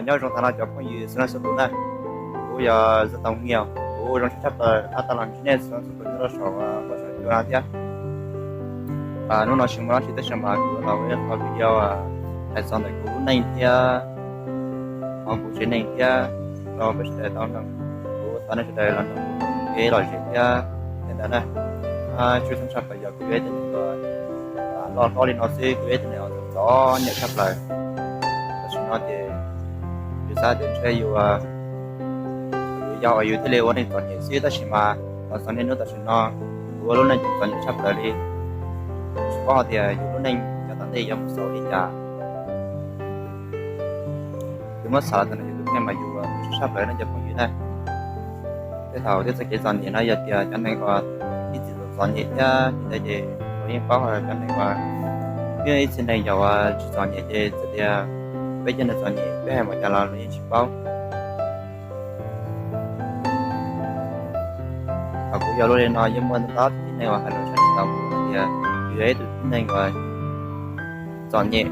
Nyob zoo tag nrho cov phooj ywg txhua leej txhua tus na, kuv yog Zaj Tau Nyiaj, kuv zoo siab tshaj plaws rov qab tau los ntsib nej txhua leej txhua tus nyob rau saum huab saum cua no thiab. Hnub no tsis muaj dab tsi tab sis mas kuv los ua ib qho video hais txog ntawm kuv lub neej thiab qhov kuv tsev neeg thiab rau peb sawv daws tau mloog. Kuv thov nej sawv daws los mloog kev lom zem thiab li ntawd na. Tsuas txhawj tshaj plaws yog kuv yog ib tug neeg uas loj hlob li no xwb, kuv yog ib tug neeg uas txom nyem tshaj plaws. Tam sim no ces yus xav tias ntshe yus yus yau yus thiaj li ua neej txom nyem xwb, tab sis mas los txog niaj hnub tam sim no kuv ua lub neej txom nyem tshaj plaws li. Tsis paub hais tias yus lub neej yav tom ntej yuav mus xaus li cas. Yus muab xav los txog yus tus kheej mas yus tshaj plaws no cov phooj ywg na. Tej thaum tej txoj kev txom nyem no yog tias cov neeg uas ib txwm txom nyem thiab li ntawd ces kuv yeej paub hais cov neeg uas ib txhia neeg yog uas tsis txom nyem ces txawm tias peb cov neeg txom nyem peb hais mus cas los lawv yeej tsis paub. Thaum kuv yau luaj li no yeej muaj ntau tib neeg uas hais lus tshaj tsis tau kuv tias yus yog ib tug tib neeg uas txom nyem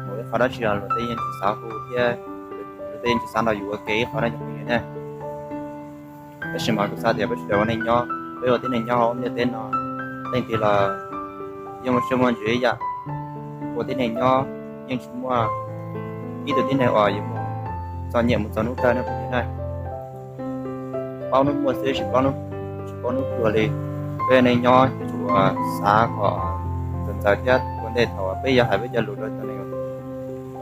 mus ib qho dab tsi los luag tej yeej tsis xav hu thiab luag tej yeej tsis xav nrog yus ua ke ib qho dab tsi ne. Tab sis mas kuv xav tias peb sawv daws ua neej nyob, peb ua tib neeg nyob hauv ntiaj teb no, leej twg los yeej muaj siab muaj ntsws ib yam. Ua tib neeg nyob yeej tsis muaj ib tug tib neeg uas yuav mus txom nyem mus txog hnub kawg no ne. Paub hnub muaj xwb tsis paub hnub, tsis paub hnub tuag li. Peb ua neej nyob yuav tsum xav kom txawv ntxaws thiab ua ntej thaum peb yuav hais peb cov lus rau cov neeg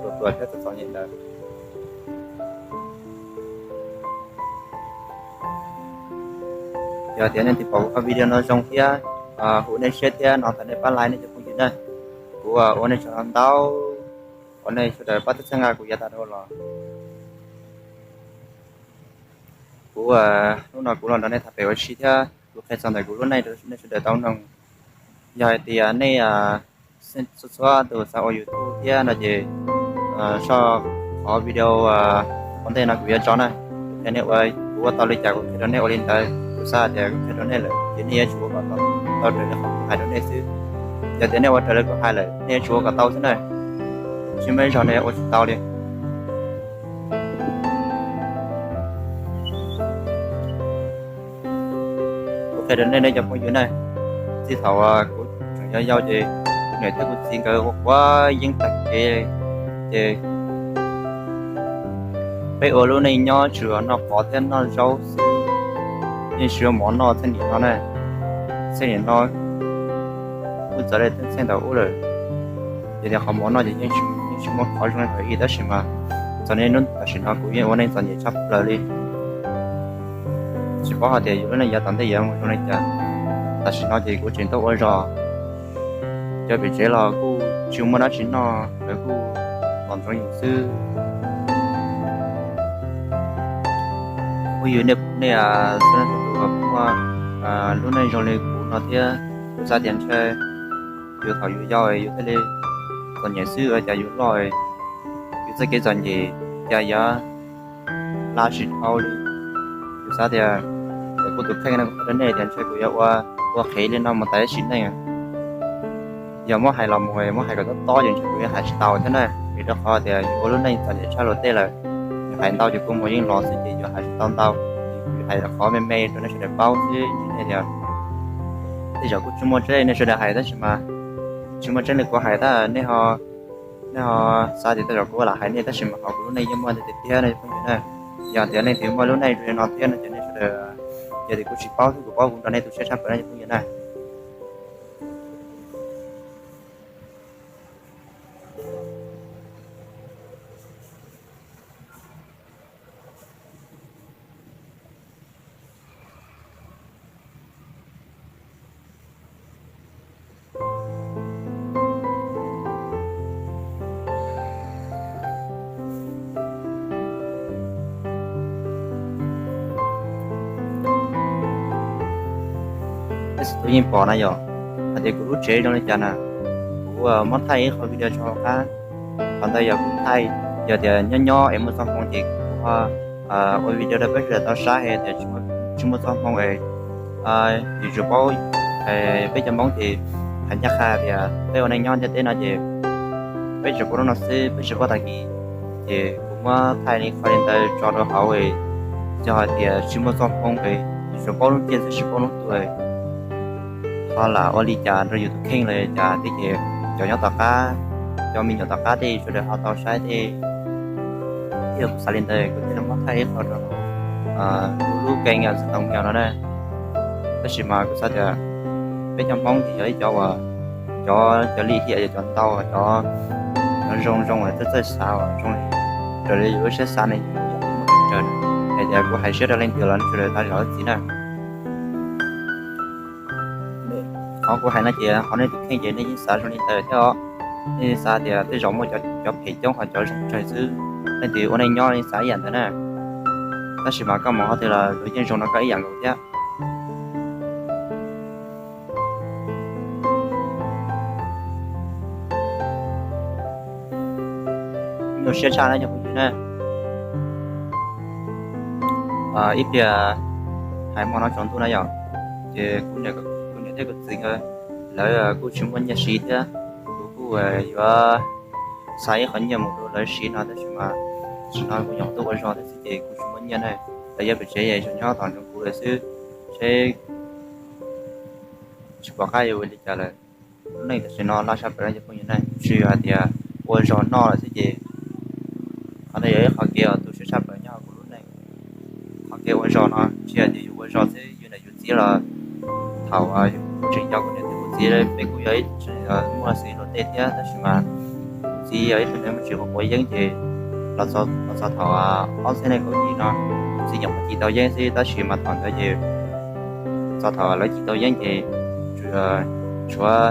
uas tuag thiab txom txom nyem ntawd. Yog tias nej twb pom kuv qhov video no zoo thiab hu nej siab thiab no thov nej pab like nej cov phooj ywg na. Kuv ua nej tsaug ntau, ua nej sawv daws pab txhawb nqa kuv yav tas dhau los. Kuv hnub no kuv los nrog nej tham pem ua si thiab kuv qhia txog ntawm kuv lub neej rau nej sawv daws tau mloog. Yog hais tias nej txhua txhua tus xav ua YouTube thiab no ces soj qhov video ua ntej no kuv yuav tso na. Kuv qhia nej ua, kuv ua tau li cas kuv qhia rau nej ua li ntawd. Kuv xav tias kuv qhia rau nej lawm ces nej yuav tsum ua kom tau raws li qhov kuv hais rau nej xwb. Yog tias nej ua raws li kuv hais lawm nej yuav tsum ua kom tau xwb na, tsis muaj ib zaug nej ua tsis tau li. Kuv qhia rau nej nej cov phooj ywg na, txij thaum kuv tseem yau yau ces kuv niam thiab kuv txiv nkawd ua quav yeeb tag kev ces peb ua lub neej nyob tsuas noj qos thiab noj zaub xwb, yeej tsis muaj mov noj txheej niam no na. Txheej niam no kuj txawv li txheej thaum ub lawm, ces tias qhov mov noj ces yeej tsis muaj qhov zoo li thaum ub tab sis mas txog niaj hnub tam sim no kuv yeej ua neej txom nyem tshaj plaws li. Tsis paub hais tias yus lub neej yav tom ntej yuav mus zoo li cas. Tam sim no ces kuv tseem tuaj ua zog, cov pem tsev los kuj tsis muaj dab tsi noj, lawv kuj tos ntsoov yus xwb. Kuv yog nej, nej xwb tus uas muaj lub neej zoo li kuv no thiab. Kuv xav tias ntshe yus thaum yus yau yus thiaj li txom nyem xwb, ua cas yus loj yus txoj kev txom nyem cas yuav hla tsis dhau li. Kuv xav tias kuv tus kheej no kuv qhia rau nej tias ntshe kuv yuav ua, ua qhev li no mus tas ib sim neej. Yog muab hais los mus, muab hais kom tob tob ces ntshe kuv yeej hais tsis tau thiab na, vim rau qhov tias yus ua lub neej txom nyem tshaj luag tej lawm. Yus hais ntau ces kua muag yeej los xwb ces yus hais tsis tau ntau. Yus hais qhov me me rau nej sawv daws paub xwb, nej tias tej zaum kuj tsis muaj tseeb li nej sawv daws hais tab sis mas tsis muaj tseeb li kuv hais tab nej ho, nej ho xav tias tej zaum kuv lam hais nej tab sis mas hauv kuv lub neej yeej muaj tiag tiag na phooj ywg na. Yog tias leej twg muaj lub neej zoo li no thiab no ces nej sawv daws, yog tias kuv tsis paub xwb kuv paub kuv nrog nej tu siab tshaj plaws na cov phooj ywg na. Peb txhua tus yeej pom na yom, hais tias kuv lub tsev zoo li cas na. Kuv muab thaij ib qho video tso hauv qab, qhov ntawd yog kuv thaij, yog tias nyob nyob es muaj txoj hmoo ces kuv ho ua video rau peb sawv daws tau saib, tias tsis muaj txoj hmoo es yus tsuas paub, peb cov Hmoob ces hais ncaj qha tias peb ua neej nyob ntiaj teb no ces peb tsuas paub lub no xwb, peb tsis paub tag kis. Ces kuv muab thaij li qhov li ntawd tso rau hauv, yog hais tias tsis muaj txoj hmoo es tsuas paub lub ntiaj teb tsis paub lub ntuj, ho lam ua li cas rau yus tus kheej los cas thiab ces cov nyob tom qab, cov me nyuam tom qab tej sawv daws ho tau saib tej. Thiab kuv xav li ntawd kuv thiaj li muab thaij ib qho rau lub kênh Xov Tooj Mem no na. Tab sis mas kuv xav tias peb cov Hmoob ces yog ib cov uas cov, cov lim hiam yog cov ntau, cov, cov zoo zoo uas txawj txawj xav uas zoo li raws li yus lub siab xav ne yus yam li muaj tsawg. Hais tias kuv hais siab rau leej twg los nej sawv daws tau zam lub txim na. Qhov kuv hais no ces qhov nej tus kheej ces nej yeej xav zoo li ntawd thiab os. Nej yeej xav tias tej zaum muaj cov phem coob ho cov zoo tsawg xwb, leej twg ua neej nyob yeej xav ib yam ntawd na. Tab sis mas koj mus qhov twg los luag yeej zoo rau koj ib yam nkaus thiab. Nyuaj siab tshaj na cov phooj ywg na. Ib pliag hais hmo no tsaus ntuj na yom, ces kuv niam thiab kuv txiv nkawd lawv kuj tsis muaj nyiaj siv thiab. Kuv kuj yuav xa ib qho nyiaj mus rau lawv siv no tab sis mas tam sim no kuv nyuam qhuav tuaj ua zog thiab xwb ces kuj tsis muaj nyiaj na. Lawv yuav pem tsev zoo nyob tos nrog kuv lawm xwb, seb tsis pom qab yuav ua li cas lawm. Lub neej tam sim no laj tshaj plaws cov phooj ywg na, tsis yog hais tias ua zog noj lawm xwb ces qhov no yog ib qhov kev uas tu siab tshaj plaws nyob hauv kuv lub neej. Qhov kev ua zog no tsis yog tias yus ua zog xwb, yus niam yus txiv los thaum yus tseem yog kuv niam thiab kuv txiv peb kuj yog ib tug muaj xws li luag tej thiab tab sis mas kuv txiv yog ib tug neeg muaj tsis quav yeeb ces los txog thaum ob txhiab nees nkaum yim no kuv txiv nyuam qhuav cim tau yeeb xwb tab sis mas thaum ntawd ces txog thaum lawv cim tau yeeb ces tshuav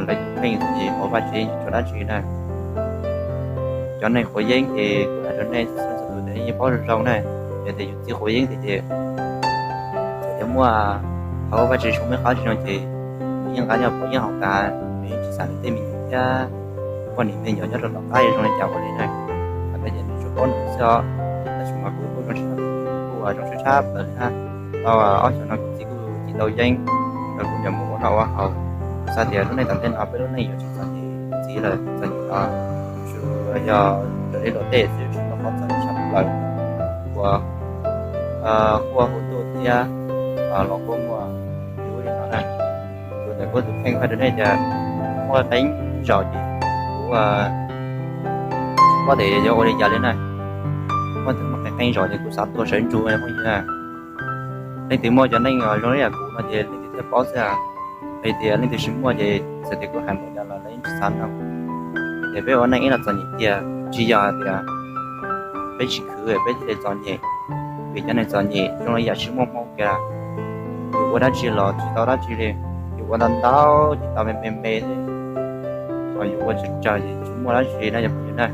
lawv tus kheej ces ua vaj tsev tsis ua dab tsi na. Cov neeg quav yeeb ces kuv hais rau nej txhua tus yeej paub zoo zoo na, yog tias yus txiv quav yeeb tiag ces txawm tias muaj hauv vaj tsev zoo muaj qhov tsis zoo ces nws yeej nqa nyiaj pov yeeb hauv tas, nws yeej tsis xav nws tej me nyuam thiab poj niam me nyuam nyob rau tom qab yuav zoo li cas ua li na. Hais tias nws tsuas paub nws xwb os, tab sis mas kuv kuj zoo siab, kuj ua zoo siab tshaj plaws li na. Tau ob xyoos no kuv txiv kuj cim tau yeeb, kuv niam mus ua noj ua haus. Xav tias lub neej tom ntej no peb lub neej yuav tsis txom nyem txiv lawm txom nyem no, tsuas yog raws li luag tej xwb tsis muaj qhov txom nyem tshaj plaws uas quaj hu tuaj thiab los quaj muag li no na. Kuv tias kuv tus kheej hais rau nej tias muaj qee zaus ces kuv tsis paub tias yuav ua li cas li na. Muaj qee qee zaus ces kuv xav tuag sawv ntsug phooj ywg. Leej twg muaj cov neej zoo li yam kuv no ces leej twg thiaj paub xwb. Hais tias leej twg tsis muaj ces txawm tias kuv hais npaum cas los lawv yeej tsis xav mloog. Ces peb ua neej ib los txom nyem tiag, tsis yog hais tias peb tsis khwv peb thiaj li txom nyem, vim cov neeg txom nyem zoo li yam tsis muaj hmoo kiag. Yus ua dab tsi los tsis tau dab tsi li, yus ua ntau ntau ces tau me me me xwb, ho yus ua tsawg tsawg ces tsis muaj dab tsi na cov phooj ywg na.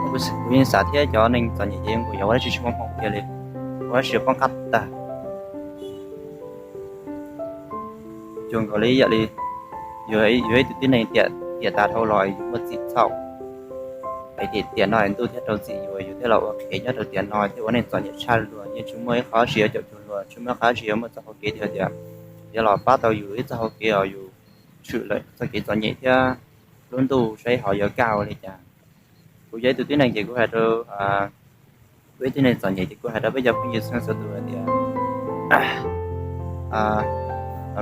Kuv yeej xav thiab cov neeg txom nyem ces yeej ua yog ua dab tsi tsis muaj hmoo kiag li, ua dab tsi poob qab tag. Cuag nkaus li ib yam li yus yog ib tug tib neeg tiam tas dhau los yus muaj txim txhaum, es tiam no ntuj thiaj rau txim yus, yus thiaj los ua qhev nyob rau tiam no thiab ua neej txom nyem tshaj luag, yeej tsis muaj ib qho tsis yuav caum cuag luag, tsis muaj ib qho tsis yuav muaj txoj hau kev tiag tias yuav los pab tau yus ib txoj hau kev uas yus tshwm lawm txoj kev txom nyem thiab lub ntuj saib ho yuav kaj ua li cas. Kuv yog ib tug tib neeg ces kuv hais rau, kuv ib tug tib neeg txom nyem ces kuv hais rau peb cov phooj ywg txhua txhua tus hais tias,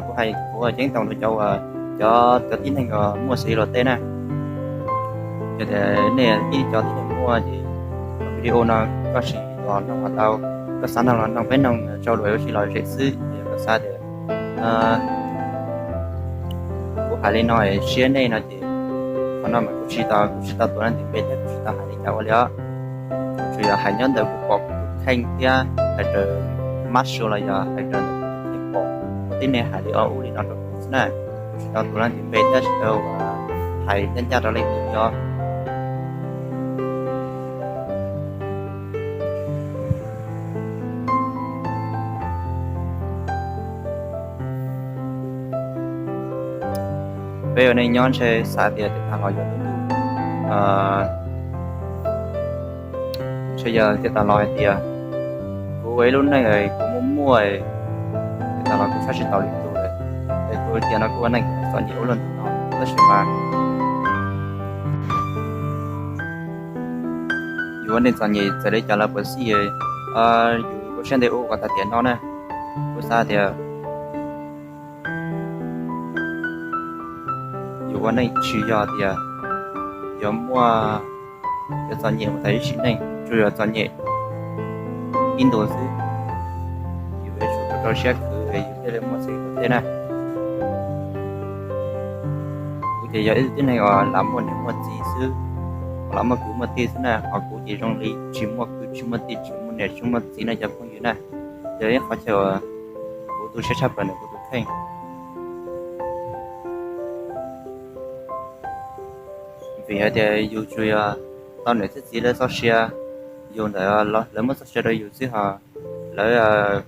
kuv hais kuv ceeb toom rau cov, cov, cov tib neeg uas muaj xws li luag tej na, yog tias nej ib cov tib neeg muaj ces video no koj sim los noog los tau, koj xav noog los noog, peb noog tsau luag ua si lom zem xwb. Yog koj xav tias kuv hais li no siab nej no ces qhov no mas kuv tsis tau, kuv tsis tau tuav leej twg npe thiab kuv tsis tau hais li cas ua li os. Kuv tsuas yog hais nyob ntawm kuv pom kuv tus kheej thiab hais raws mab sua los yog hais raws ntawm kuv tus kheej pom kuv tib neeg hais li ob ub li no rau kuv xwb na. Kuv tsis tau tuav leej twg npe thiab tsis tau hais ncaj ncaj rau leej twg li os. Peb ua neej nyob ntshe xav tias tes tas los yuav lub ntuj, ntshe yog tes tas los hais tias kuv ua ib lub neej kuv muaj muaj, tes tas los kuv saib tsis taus li tus lawm, es kuv tias no kuv ua neej txom nyem ua luaj ntu no tab sis mas Yus ua neej txom nyem txawm li cas los puas xij, yus ua siab ntev ua kom tag tiam no na. Kuv xav tias yus ua neej tsis yog tias yuav muaj, yuav txom nyem mus tas ib sim neej, tsuas yog txom nyem ib ntus xwb, yus yuav tsum rau siab khwv yus thiaj li muaj txhij muaj teb na. Kuv ces yog ib tug tib neeg uas lam muaj niam muaj txiv xwb, lam muaj kwv muaj tij xwb na, ho kuv ces zoo li tsis muaj kwv tsis muaj tij tsis muaj niam tsis muaj txiv na cov phooj ywg na. Yog ib qhov chaw uas kuv tu siab tshaj plaws ntawm kuv tus kheej. Vim hais tias yus tsuas yog tau niam thiab txiv lawv txoj sia, yus ntawm lawv muab txoj sia rau yus xwb, ho lawv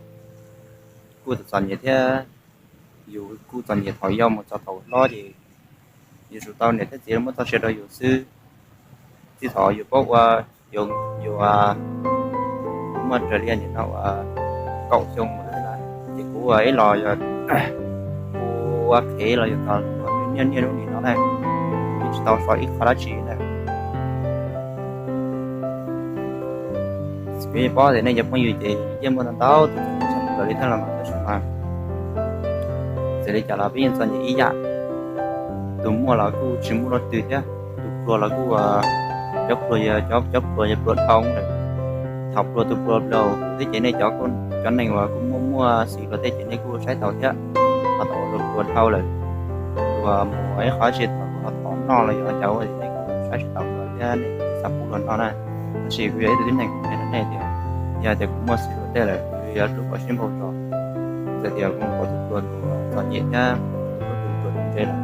kuj txom nyem thiab. Yus kuj txom nyem thaum yau mus txog thaum hlob ces yus tsuas tau niam thiab txiv muab txoj sia rau yus xwb. Txij thaum yus paub ua, yus muaj raws li nim no uas kaum xyoo mus na, ces kuv ua ib los yog kuv ua qhev los yog txog niaj niaj hnub nim no na, kuv yeej tsis tau so ib qho dab tsi na. Kuv yeej paub tias nej cov phooj ywg ces yeej muaj ntau ntau tus txom nyem tshaj plaws li thiab los mas, tab sis mas txawm li cas los peb yeej txom nyem ib yam. Tus muaj los kuj tsis muaj leej twg thiab, tus pluag los kuj, cov pluag, cov pluag yog pluag dhau lawm. Thaum pluag tus pluag plaws thiab ces nej cov, cov neeg uas kuj muaj muaj xiv luag tej ces nej kuj saib taus thiab. Ho thaum pluag dhau lawm, uas mus ib qhov tsis tau los thov noj los yog cov ua nej kuj saib tsis taus thiab nej xav pub luag noj na. Tab sis kuv yog ib tug tib neeg kuv hais rau nej tias, yog tias kuv muaj xiv luag tej lawm kuv yuav hlub kom sib npaug tso. Txawm tias kuv mus pom tus pluag tus txom nyem thiab tus pluag tus ntse los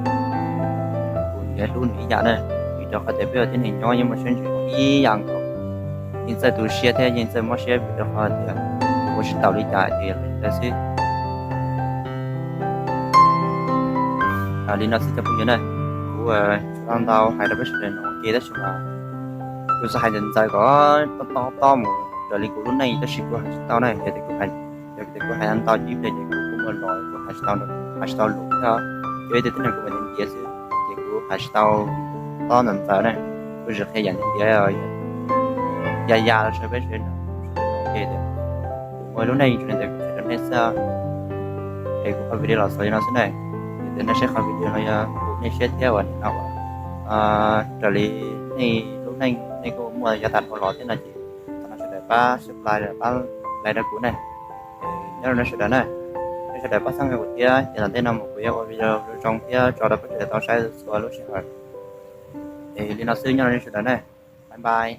kuv yuav hlub nws ib yam na, vim rau qhov tias peb ua tib neeg nyob yeej muaj siab ntsws ib yam nkaus. Yeej txawj tu siab thiab yeej txawj mob siab vim rau qhov tias ua tsis tau li cas ces li ntawd xwb. Li no xwb cov phooj ywg na, kuv tsis tau ntau hais rau peb sawv daws no ua ke tab sis mas kuv xav hais ntawd ntxaws kom tob tob mus raws li kuv lub neej tab sis kuv hais tsis tau na, yog tias kuv hais ntau ib pliag ces kuv kuj muaj los kuv hais tsis tau, hais tsis tau lus thiab. Yog ib tug tib neeg kuv ua ntiav xwb ces kuv hais tsis tau tob ntawm ntxaws na, kuv tsis qhia yam ntiav, ya ya los sawv peb sawv daws ua ke tias kuv muaj lub neej tsuas li ntawd kuv qhia rau nej xwb. Es kuv qhov video los xaus li no xwb na, yog tias nej saib qhov video no yog ua nej siab thiab uas nim no uas raws li nej lub neej nej kuj muaj yav tag dhau los thiab no ces thov nej sawv daws pab subscribe pab like rau kuv na. Nyob zoo nej sawv daws na, nej sawv daws pab txhawb nqa kuv thiab ces tom ntej no mus kuv yuav ua video zoo thiab tso rau peb sawv daws tau saib txhua lub sij hawm. Es li no xwb nyob zoo nej sawv daws na, bye bye.